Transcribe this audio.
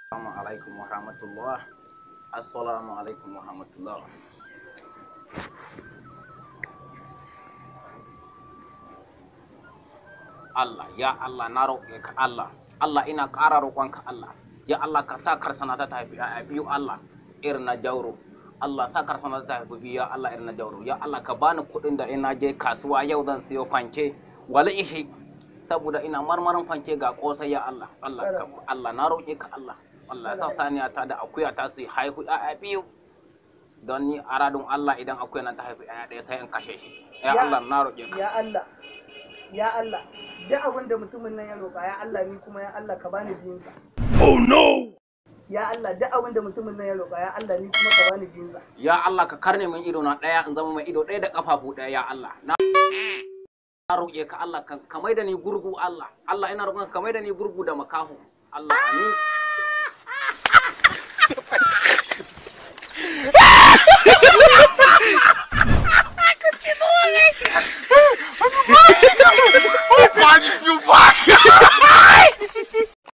Assalamu alaikum wa rahmatullah. Assalamu alaikum wa rahmatullah. Allah, ya Allah, na roƙe ka Allah. Allah, ina ƙara roƙonka Allah. Ya Allah, ka sa karsana ta haifi ‘ya'ya biyu Allah irin na Jauro. Allah sa karsana ta haifi biyu ya Allah irin na Jauro. Ya Allah, ka bani kuɗin da ina je kasuwa yau zan siyo fanke wala ishi, saboda ina marmarin fanke ga ƙosai ya Allah. Allah ka, Allah na roƙe ka Allah. Allah sa saniya ta da akuya ta su haihu ‘ya'ya biyu. Don ni aradun Allah, idan akuya nan ta haifi ‘ya'ya ɗaya sai in kashe shi. Ya Allah, na roƙe ka. Ya Allah, ya Allah, duk abin da mutumin nan ya roƙa, ya Allah, ni kuma ya Allah ka bani biyunsa. Oh no! Ya Allah, duk abin da mutumin nan ya roƙa, ya Allah, ni kuma ka bani biyunsa. Ya Allah, ka karne min ido na ɗaya in zama mai ido ɗaya da ƙafafu ɗaya ya Allah. Na roƙe ka Allah, ka maida ni gurgu Allah. Allah, ina roƙon ka maida ni gurgu da makaho. Allah, amin. Pode filmar!